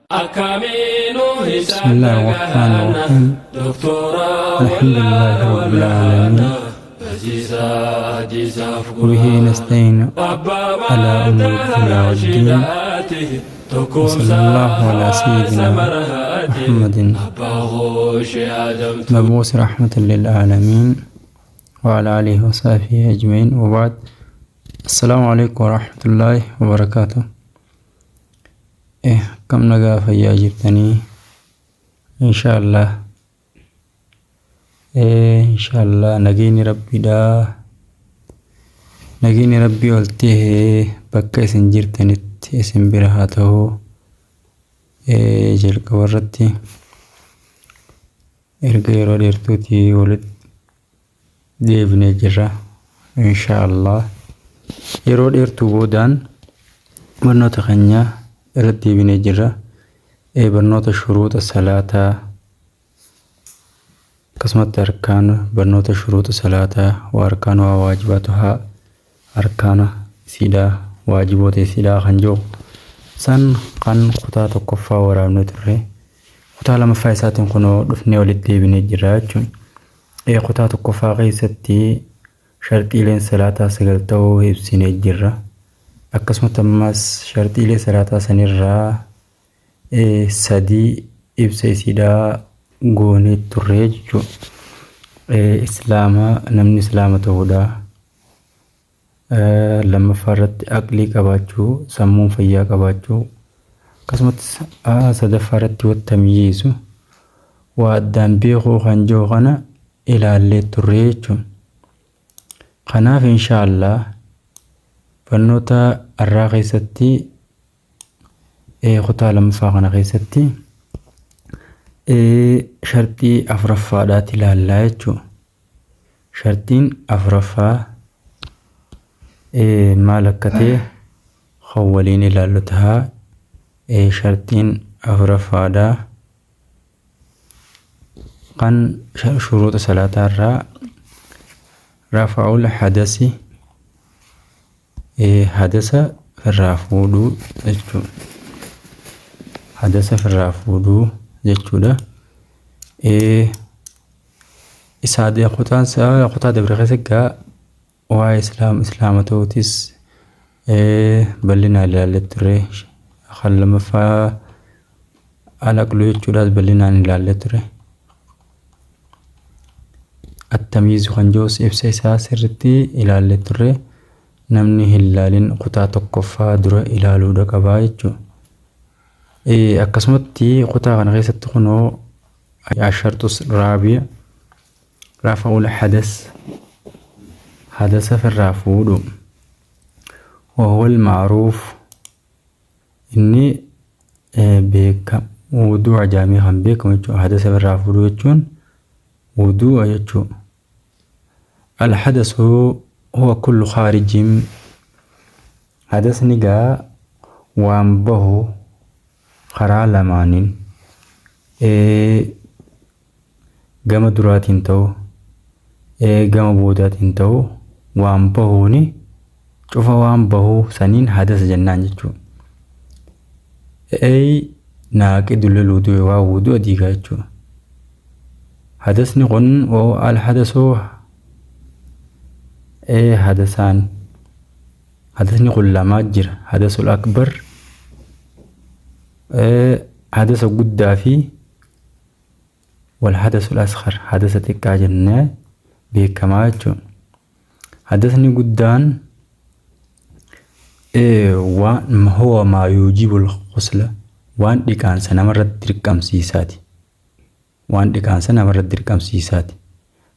بسم الله الرحمن الرحيم. الحمد لله رب العالمين، وبه نستعين على أمور الدنيا والدين، وصلى الله على سيدنا محمد مبعوث رحمة للعالمين وعلى آله وصحبه أجمعين، وبعد، السلام عليكم ورحمة الله وبركاته. إيه كم nagaa fayyaa jirtanii? Inshaallah, inshaallah, nageenyi rabbiidha. Nageenyi rabbii ol ta'ee bakka isin jirtanitti isin bira haa ta'u. Jalqaba irratti erga yeroo dheertuutii walitti deebinee jirra. Inshaallah, yeroo dheertuu boodaan barnoota keenya irratti deebinee jirra. Barnoota shuruuxa salaataa, akkasumatti arkaana, barnoota shuruuxa salaataa wa arkaan waa waajibaatuhaa, arkaana isiidhaa, waajiboota isiidhaa kan jiru san kan kutaa tokkoffaa waraabnee turre, kutaa lamaffaa isaatiin kunoo dhufnee walitti deebinee jirra jechuun. Kutaa tokkoffaa keessatti sharxiileen salaataa sagal ta'uu ibsinee jirra. Akkasumatti ammas sharxiilee salaataa sanirraa sadii ibsa isiidhaa goonee turre jechuudha. Islaama, namni islaama ta'uudha. Lammaffaa irratti aqlii qabaachuu, sammuun fayyaa qabaachuu, akkasumatti sadaffaa irratti wattamyiisu, waa addaan beekuu kan jiru kana ilaallee turre jechuudha. Kanaaf inshaallah barnoota har'aa keessatti, kutaa lammaffaa kana keessatti, sharxii afuraffaadhaati ilaallaa jechuudha. Sharxiin afuraffaa maal akka ta'e kan waliin ilaallu ta'a. Sharxiin afuraffaadhaa kan shuruuxa salaataa irraa rafa'ul hadasi, hadasa irraa fuudhuu jechuudha. Hadasa irraa fuudhuu jechuudha. Isaa kutaan kutaa dabre keessa egaa waa'ee islaama ta'uutis bal'inaan ilaallee turre. Kan lammaffaa alaqluu jechuudhaas bal'inaan ilaallee ture. Attamiizu kan jirus ibsa isaa sirriitti ilaallee turre. Namni hin ilaalin kutaa tokkoffaa dura ilaaluudha qabaa jechuudha. Akkasumatti kutaa kana keessatti kunoo asharxu raabi'a rafa'ul hadas, hadasa irraa fuudhu. وهو المعروف, inni beeka wudu'a jaamii kan beekamu jechuudha. Hadasa irraa fuudhuu jechuun wudu'a jechuudha. الحدث هو كل خارج, hadasni gaa waan bahu karaa lamaaniin, gama duraatiin ta'u, gama boodaatiin ta'u, waan bahuuni cufa waan bahuu saniin hadasa jennaan jechuudha. أي ناقض للوضوء, waa wudu'a diigaa jechuudha. Hadasni kun الحدث hadasaan, hadasni kun lamaa jira. حدث الأكبر, hadasa guddaa, fi والحدث الأصغر, hadasa xiqqaa jennee beekamaa jechuudha. Hadasni guddaan waan هو ما يوجب الغسل, waan dhiqaansa namarratti dirqamsiisaati. Waan dhiqaansa namarratti dirqamsiisaati.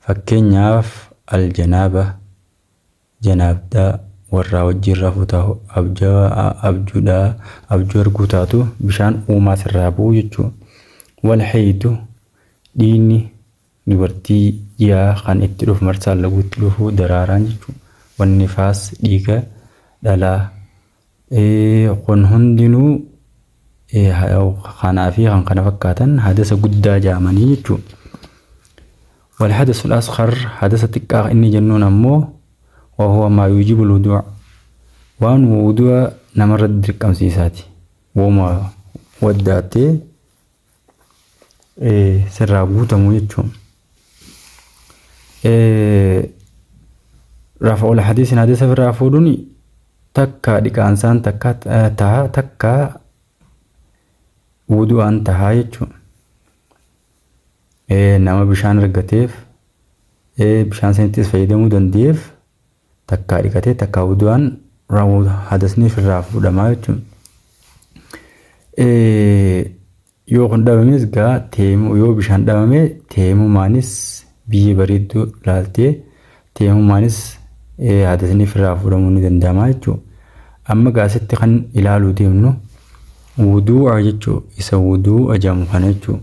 Fakkeenyaaf الجنابة, janaabdaa, warraa wajjin rafuu ta'u, abjuudhaa, abjuu arguu taatu, bishaan uumaa sirraa bu'u jechuudha. والحيض, dhiigni dubartii ji'aa kan itti dhufu, marsaan laguutti dhufu, daraaraan jechuudha. والنفاس, dhiiga dhalaa, kun hundinuu kanaa fi kan kana fakkaatan hadasa guddaa jaamanii jechuudha. والحدث الأصغر, hadasa xiqqaa inni jennuun ammoo وهو ما يوجب الوضوء, waan wudu'a namarratti dirqamsiisaati. Woma waddaattee sirraa guutamu jechuudha. Rafa'ul hadiisin hadiisa ofirraa fuudhuun takka dhiqaansaan takka taha takka wudu'aan tahaa jechuudha. Nama bishaan argateef bishaan sanittis fayyadamuu danda'eef takkaa dhiqatee takkaa wudu'aan hadasni ofirraa fuudhamaa jechuudha. Yoo kun dhabames gaa teemu yoo bishaan dhabame teemumaanis biyya bareedduu laaltee teemumaanis hadasni ofirraa fuudhamuu ni danda'ama jechuudha. Amma gaa asitti kan ilaaluu deemnu wudu'a jechuudha. Isa wudu'a jedhamu kana jechuudha.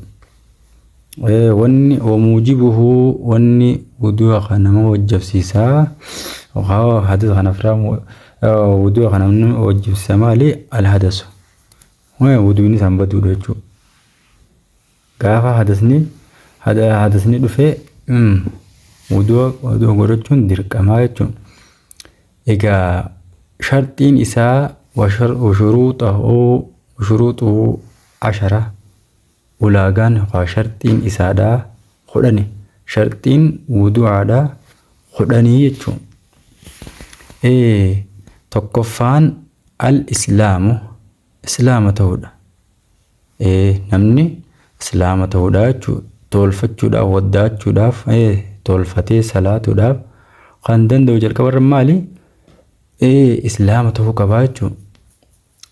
Wanni wamuujibuhu wanni wudu'a kana nama wajjabsiisaa hadasa kana ofirraa wudu'a kana nama wajjabsiisaa maali? Alhadasu. Wuduun isaan baduudha jechuudha. Gaafa hadasni dhufee wudu'a godhachuun dirqamaa jechuudha. Egaa sharxiin isaa washuruuxuhu ashara ulaagaan yookaan sharxiin isaadhaa 10 sharxiin wudu'aadhaa 10 jechuudha. Tokkoffaan al-islaamu islaama ta'uudha. Namni islaama ta'uudha jechuudha. Tolfachuudhaaf waddaachuudhaaf tolfatee salaatuudhaaf kan danda'u jalqabarra maali? Islaama ta'uu qabaa jechuudha.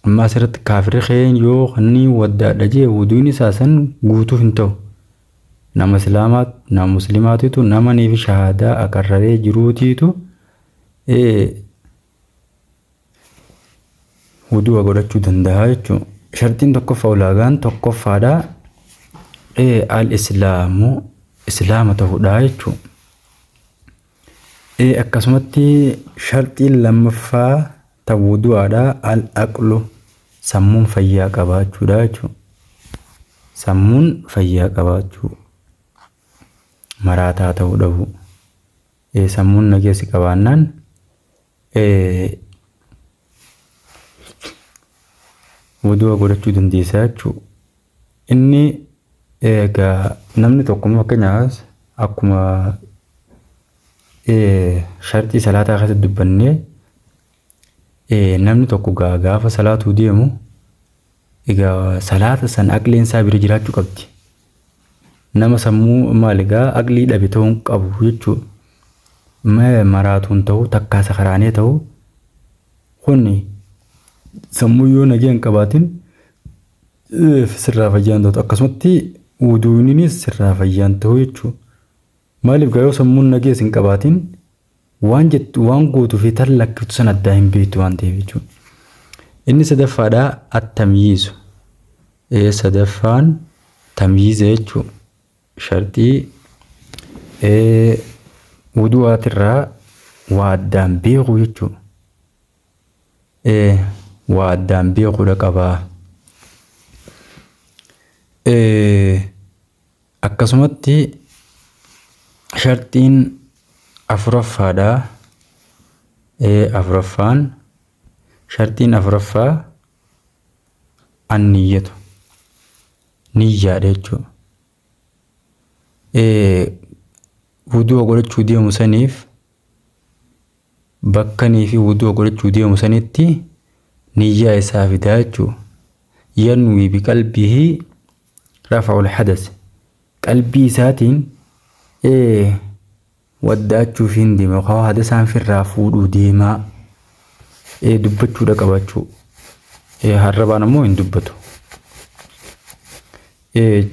Amma asirratti kaafirri keen yoo kanni waddaadha jee wuduun isaa san guutuu hin ta'u. Nama islaamaa nama muslimaatitu nama niif shahaadaa aqarraree jiruutiitu wudu'a godhachuu danda'a jechuudha. Sharxiin tokkoffaa ulaagaan tokkoffaadha. Al-islaamu islaama ta'uudha jechuudha. Akkasumatti sharxiin lammaffaa ta wudu'aadha. Al-aqlu sammuun fayyaa qabaachuudha jechuudha. Sammuun fayyaa qabaachuu maraataa ta'uu dhabu. Sammuun nageessi qabaannaan wudu'a godhachuu dandeessa jechuudha. Inni egaa namni tokko fakkeenyaaf akkuma sharxii salaataa keessatti dubbannee namni tokko gaafa salaatuu deemu egaa salaata san aqliin isaa bira jiraachuu qabdi. Nama sammuu maal egaa aqlii dhabe ta'uu hin qabu jechuudha. Maraatuun ta'uu takkaa sakaraanee ta'uu kun sammuu yoo nagaya hin qabaatin sirraa fayyaan ta'u akkasumatti wuduuninis sirraa fayyaan ta'u jechuudha. Maaliif gaa yoo sammuun nagees hin qabaatin waan jettu waan gootuu fi tan lakkiftu san addaa hin beektu waan ta'eef jechuudha. Inni sadaffaadhaa attamyiizu. Sadaffaan tamyiiza jechuudha. Sharxii wudu'aatirraa waa addaan beekuu jechuudha. Waa addaan beekuudha qabaa. Akkasumatti sharxiin afuraffaadhaa. Afuraffaan sharxiin afuraffaa anniyyatu niyyaadha jechuudha. Wudu'a godhachuu deemu saniif bakkanii fi wudu'a godhachuu deemu sanitti niyyaa isaa fidaa jechuudha. Yanwii biqalbihi rafa'ul hadas qalbii isaatiin waddaachuuf hin deema yookaan hadasaan firraa fuudhuu deemaa dubbachuudha qaba jechuudha. Harrabaan ammoo hin dubbatu.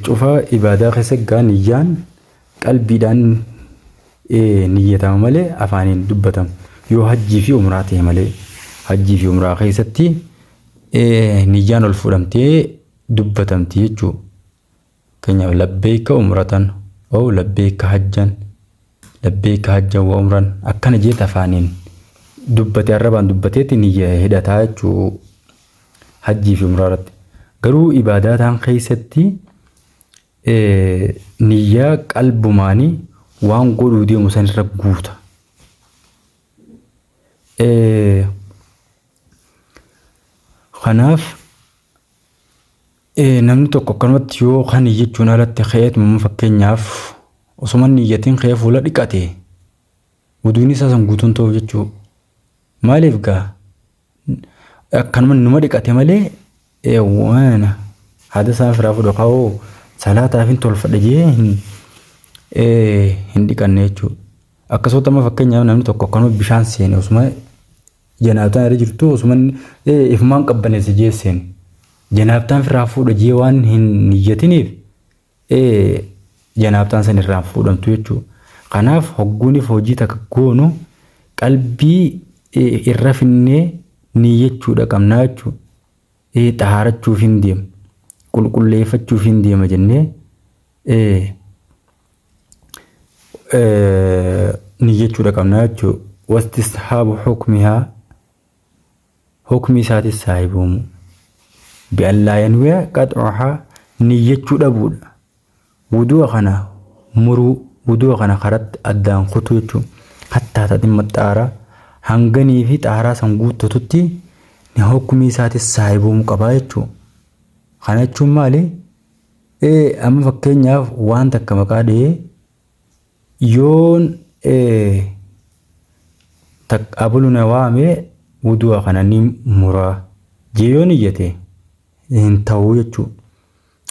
Cufa ibaadaa keessa gaa niyyaan qalbiidhaan niyyatama malee afaaniin dubbatamu. Yoo hajjii fi umraa ta'e malee hajjii fi umraa keessatti niyyaan ol fuudhamtee dubbatamti jechuudha. Fakkeenyaaf labbeeka umratan oo labbeeka hajjan labbeeka hajjan wa umran akkana jeet afaaniin dubbate arrabaan dubbateetti niyya hidhataa jechuu hajjii fi umraa irratti. Garuu ibaadaa ta'an keessatti niyyaa qalbumaanii waan godhuu deemu san irra guuta. Kanaaf Namni tokko akkanumatti yoo kan niyyachuun alatti ka'eetuma, fakkeenyaaf osuma niyyatiin ka'ee fuula dhiqate, wuduun isaa san guutuun ta'u jechuudha. Maaliif gaa akkanuma numa dhiqate malee waan haada isaa firaa fudhu kaa'oo salaataaf hin tolfadhe jee hin dhiqanne jechuudha. Akkasumas amma fakkeenyaaf namni tokko akkanuma bishaan seene, osuma janaabtaan irra jirtu, osuma ifumaan qabbaneesse jee seene. Janaabtaan firaa fuudha jee waan hin niyyatiniif janaabtaan san irraa fuudhamtu jechuudha. Kanaaf hogguuniif hojii takka goonu qalbii irra finnee niyyachuudha qabnaa jechuudha. Xahaarachuuf hin deema, qulqulleeffachuuf hin deema jennee niyyachuudha qabnaa jechuudha. Wastisxaabu hukmihaa, hukmi isaatis saahibuumu. Bi'allaa yanwiya qaxuuhaa, niyyachuu dhabuudha. Wudu'a kana muruu, wudu'a kana karatti addaan kutuu jechuudha. Hattaa tatimma xaaraa, hanganii fi xaaraa san guuttatutti hukmi isaatis saahibuumuu qabaa jechuudha. Kana jechuun maali? Amma fakkeenyaaf waan takka maqaa dhahee yoon abalu na waame wudu'a kana ni muraa jee yoo niyyate hin ta'uu jechuudha.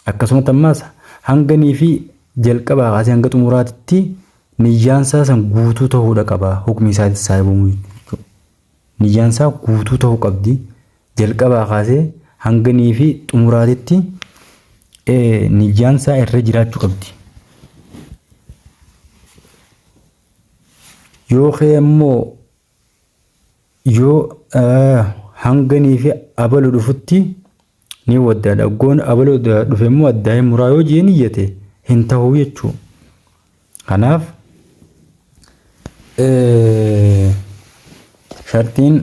Akkasumatti ammas hanganii fi jalqabaa kaasee hanga xumuraatitti niyyaan isaa san guutuu ta'uudha qaba. Hukmi isaatis saahibamuu jechuudha. Niyyaan isaa guutuu ta'uu qabdi. Jalqabaa kaasee hanganii fi xumuraatitti niyyaan isaa irra jiraachuu qabdi. Yoo kee ammoo yoo hanganii fi abalu dhufutti ni waddaadha. Goon abalu dhufe immoo addaa hin muraa yoo jee niyyate hin ta'uu jechuudha. Kanaaf shartiin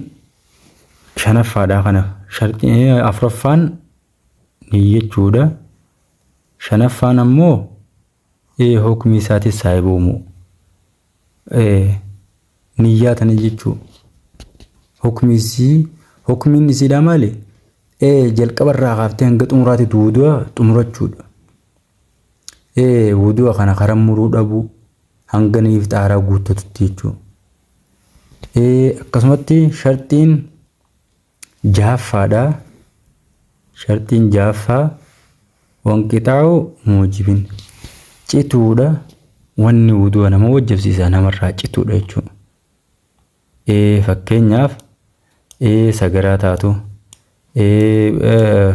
shanaffaadha kana. Shartiin afuraffaan niyyachuudha. Shanaffaan ammoo hukmi isaatis saahibuumu. Niyyaa tana jechuu. Hukmi isii, hukmiin isiidhaa maali? Jalqaba irraa kaaftee hanga xumuraatitti wudu'a xumurachuudha. Wudu'a kana karaa muruu dhabuu hanga niif xaaraa guuttatutti jechuudha. Akkasumatti sharxiin jahaffaadha. Sharxiin jahaffaa wanqixaa'u muujibin, cituudha. Wanni wudu'a nama wajjabsiisa namarraa cituudha jechuudha. Fakkeenyaaf sagaraa taatu,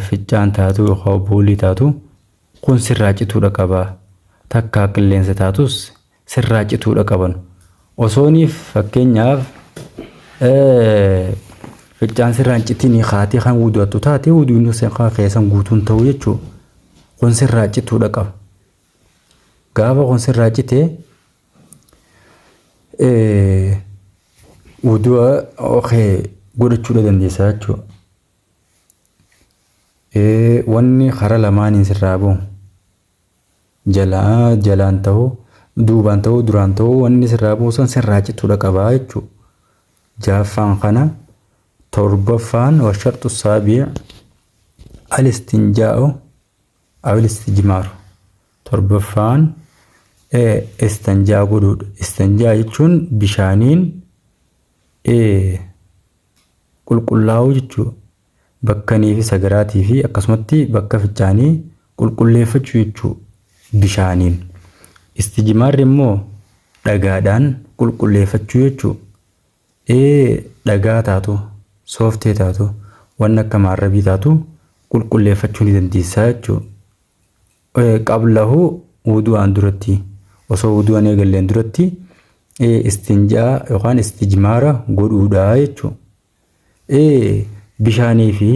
ficcaan taatu yookaan boolii taatu kun sirraa cituudha qaba. Takkaa qilleensa taatus sirraa cituudha qaban. Osooniif fakkeenyaaf ficcaan sirraan citinii kaatee kan wudu'attu taate, wuduun keessan guutuun ta'u jechuudha. Kun sirraa cituudha qaba. Gaafa kun sirraa citee wudu'a godhachuudha dandeessa jechuudha. Wanni karaa lamaaniin sirraa bahu, jalaa jalaan ta'uu, duubaan ta'uu, duraan ta'uu, wanni sirraa bahu san sirraa cituudha qabaa jechuudha. Jahaffaan kana. Torbaffaan washarxu saabii alistinjaa'u aw istijmaaru. Torbaffaan istanjaa godhuudha. Istanjaa jechuun bishaaniin qulqullaa'uu jechuudha. Bakkanii fi sagaraatii fi akkasumatti bakka fincaanii qulqulleeffachuu jechuudha bishaaniin. Istijmaarri immoo dhagaadhaan qulqulleeffachuu jechuudha. Dhagaa taatu, sooftee taatu, waan akka maarrabii taatu qulqulleeffachuu ni dandeessaa jechuudha. Qablahu wudu'aan duratti, osoo wudu'aan eegalleen duratti istinjaa yookaan istijmaara godhuudha jechuudha. Bishaanii fi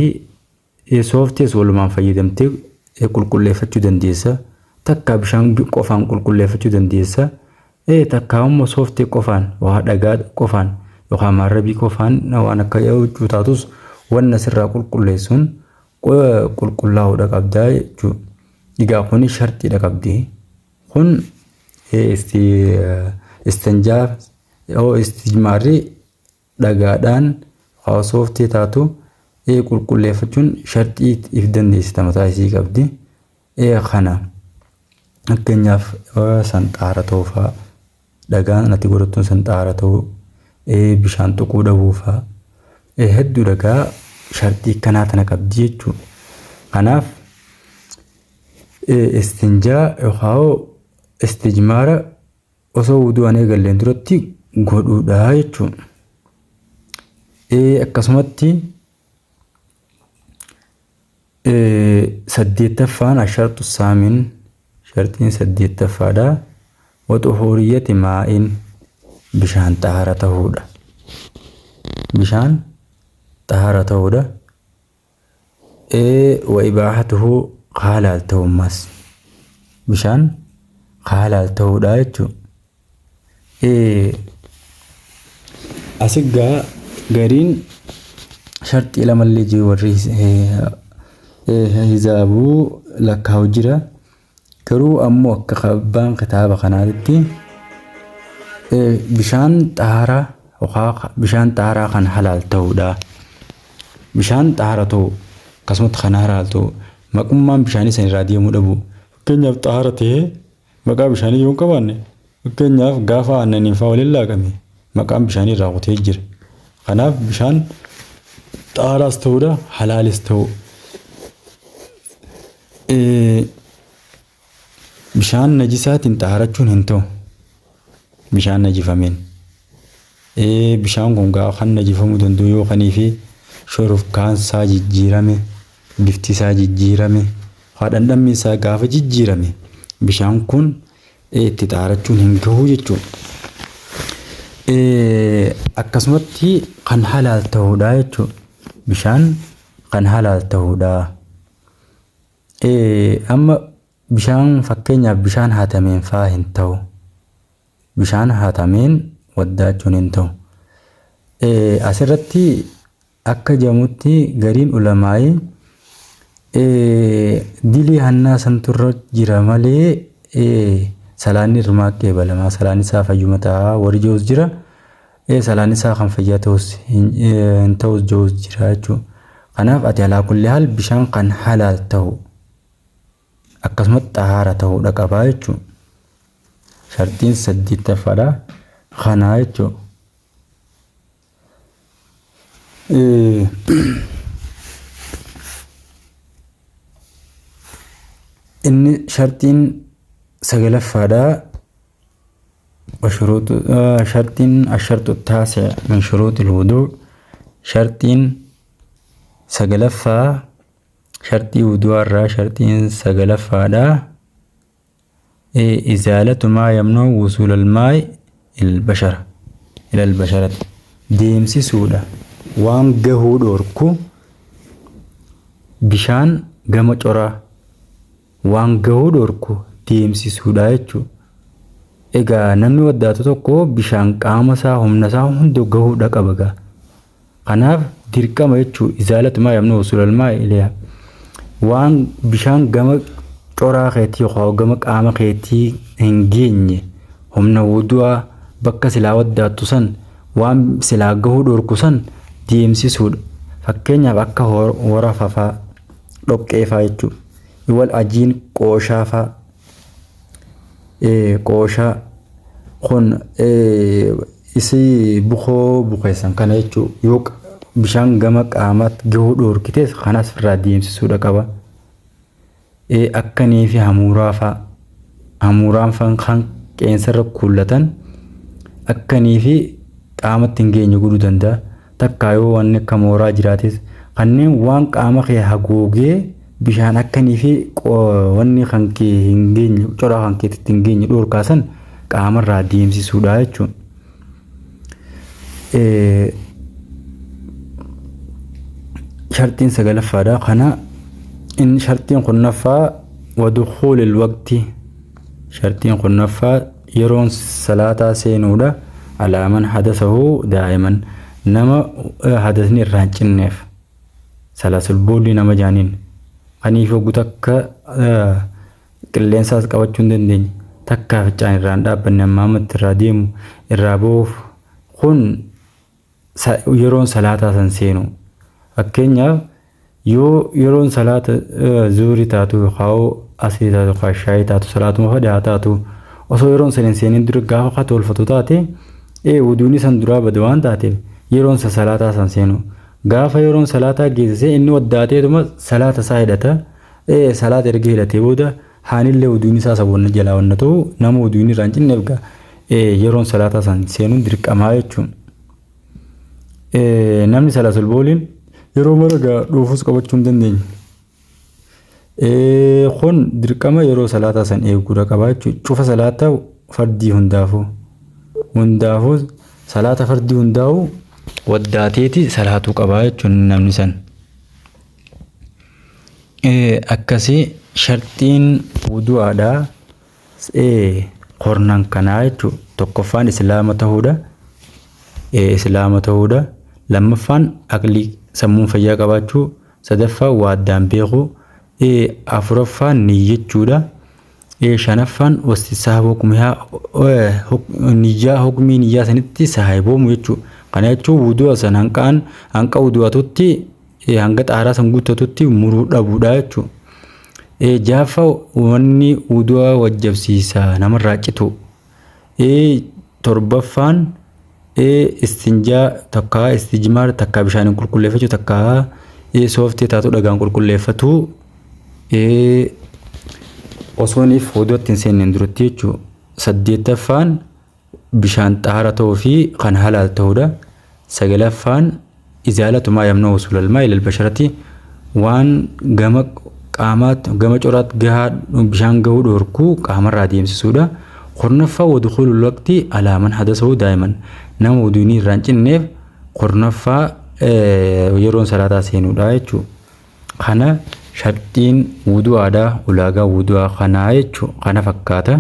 sooftees walumaan fayyadamtee qulqulleeffachuu dandeessa. Takka bishaan qofaan qulqulleeffachuu dandeessa. Takka immoo sooftee qofaan, waa dhagaa qofaan yookaan maarrabii qofaan, waan akka huccuu taatus wanna sirraa qulqulleessuun qulqullaa'uudha qabdaa jechuudha. Egaa kuni sharxiidha qabdi. Kun istinjaa yoo istijmaarri dhagaadhaan sooftee taatu Qulqulleeffachuun sharxii if dandeessita mataa isii qabdi. Kana fakkeenyaaf san xaara ta'uu fa'aa, dhagaan ati godhattuun san xaara ta'uu, bishaan tuquu dhabuu fa'aa, hedduu dhagaa sharxii kanaa tana qabdi jechuudha. Kanaaf istinjaa yookaan istijmaara osoo wudu'aan eegalleen duratti godhuudha jechuudha. Akkasumatti saddeettaffaan asharxu saamin, sharxiin saddeettaffaadha. Waxuhuuriyyati maa'in, bishaan xaahara ta'uudha. Bishaan xaahara ta'uudha. Wa ibaahatuhu, halaal ta'ummaas. Bishaan halaal ta'uudha jechuudha. Asiggaa gariin sharxii lamallee jiru, warri hizaabuu lakkaa'u jira. Garuu ammoo akka abbaan kitaaba kanaatitti bishaan xaaraa yookaan bishaan xaaraa kan halaal ta'uudha. Bishaan xaara ta'u, akkasumatti kan halaal ta'u, maqummaan bishaanii san irraa deemuu dhabu. Fakkeenyaaf xaara ta'ee maqaa bishaanii yoo hin qabaanne, fakkeenyaaf gaafa aannaniin fa'aa waliin laaqame, maqaan bishaanii irraa kutee jira. Kanaaf bishaan xaaraas ta'uudha, halaalis ta'u. Bishaan najisaatiin xaarachuun hin ta'u. Bishaan najifameen. Bishaan kun gaafa kan najifamuu danda'u yoo kanii fi shorofkaan isaa jijjiirame, bifti isaa jijjiirame, haa dhandhamni isaa gaafa jijjiirame, bishaan kun itti xaarachuun hin gahu jechuudha. Akkasumatti kan halaal ta'uudha jechuudha. Bishaan kan halaal ta'uudha. Amma bishaan, fakkeenyaaf bishaan hatameen faa hin ta'u. Bishaan hatameen waddaachuun hin ta'u. Asirratti akka jedhamutti gariin ulamaa'ii dilii hannaa santurra jira malee salaanni irmaa qeebalamaa, salaanni isaa fayyuma ta'a warri jiruus jira. Salaanni isaa kan fayyaa ta'us hin ta'us jiruus jira jechuudha. Kanaaf ati alaa kulli haal bishaan kan halaal ta'u, akkasumas xahaara ta'uudha qabaa jechuudha. Sharxiin saddeettaffaadha. Kanaa jechuudha. Inni sharxiin sagalaffaadha. وشروط شرط الشرط التاسع من شروط الوضوء، شرطين سجلفا، شرطي وضوء الرا، شرطين سجلفا دا إزالة ما يمنع وصول الماء البشرة إلى البشرة، deemsisuudha waan gahuu dhorku, bishaan gama coraa waan gahuu dhorku deemsisuudha jechuudha. Egaa namni waddaatu tokko bishaan qaama isaa, humna isaa hunda gahuudha qaba gaa. Kanaaf dirqama jechuudha إزالة ما يمنع وصول الماء إليها. Waan bishaan gama coraa keetii yookaan gama qaama keetii hin geenye, humna wudu'aa bakka silaa waddaattu san waan silaa gahuu dhorku san deemsisuudha. Fakkeenyaaf akka warafa fa'aa, dhoqqee fa'aa jechuudha. والعجين, qooshaa fa'aa. Qooshaa kun isii bukoo bukeessan kana jechuudha. Yoo bishaan gama qaamaatti gahuu dhorkites kanas irraa deemsisuudha qaba. Akkanii fi hamuuraa fa'a. Hamuuraan fa'aan kan qeensarra kuullatan akkanii fi qaamatti hin geenye godhuu danda'a. Takkaa yoo wanni akka mooraa jiraates, kanneen waan qaama kee haguugee bishaan akkanii fi wanni kan kee hin geenye, coraa kan keetitti hin geenye dhorkaa san qaamarraa deemsisuudha jechuudha. Sharxiin sagalaffaadha. Kana inni sharxiin kurnaffaa ودخول الوقت, sharxiin kurnaffaa yeroon salaataa seenuudha. على من حدثه دائما, nama hadasni irraa hin cinneef, سلس البول nama jaaniin, kaniif yogguu takka qilleensaas qabachuu hin dandeenye, takkaa ficcaan irraa hin dhaabbanne, amma ammatti irraa deemu, irraa ba'uuf kun, yeroon salaataa san seenu. Fakkeenyaaf yoo yeroon salaata zuurii taatu yookaan asrii taatu yookaan shaayii taatu salaatuma fedhe haa taatu osoo yeroon san hin seenin dura gaafa ka tolfatu taate wuduuni san duraa bade waan taateef yeroon san salaataa san seenu. Gaafa yeroon salaataa geessisee inni waddaateetuma salaata isaa hidhata. Salaata erga hidhatee booda haanillee wuduun isaa saboonna jalaa wanna ta'u nama wuduun irraa hin cinneef gaa yeroon salaataa san seenuun dirqamaa jechuun. Namni salaatul booliin yeroo mara gaa dhuufus qabachuu hin dandeenye. Kun dirqama yeroo salaataa san eeguudha qaba jechuudha. Cufa salaataa fardii hundaafuu. Hundaafuu salaata fardii hundaa'u waddaateeti salaatuu qaba jechuun namni san. Akkasii sharxiin wudu'aadhaa kornan kanaa jechuudha. Tokkoffaan islaama ta'uudha. Islaama ta'uudha. Lammaffaan aqlii sammuun fayyaa qabaachuu. Sadaffaan waa addaan beekuu. Afuraffaan niyyachuudha. Shanaffaan wastisaaba hukmihaa niyyaa hukmii niyyaa sanitti saahiboomu jechuudha. Kana jechuun wudu'a san hanqaan hanqa wudu'atutti hanga xaaraa san guuttatutti muruu dhabuudha jechuudha. Jaaffaa wanni wudu'a wajjabsiisa namarraa citu. Torbaffaan istinjaa takkaa istijmaar takkaa bishaaniin qulqulleeffachuu takkaa sooftii taatu dhagaan qulqulleeffatu osooniif wudu'atti hin seenneen duratti jechuudha. Saddeettaffaan bishaan xaara ta'uu fi kan halaal ta'uudha. Sagalaffaan izaalatu maa yamna usulal maa ilal basharati waan gama qaamaatti gama coraatti gahaa bishaan gahuu dhorkuu qaamarraa deemsisuudha. Kurnaffaa wadukhulul waqti alaa man hadasahu daa'iman nama wuduunii irraa hin cinneef kurnaffaa yeroon salaataa seenuudha jechuudha. Kana sharxiin wudu'aadha ulaagaa wudu'aa kanaa jechuudha kana fakkaata.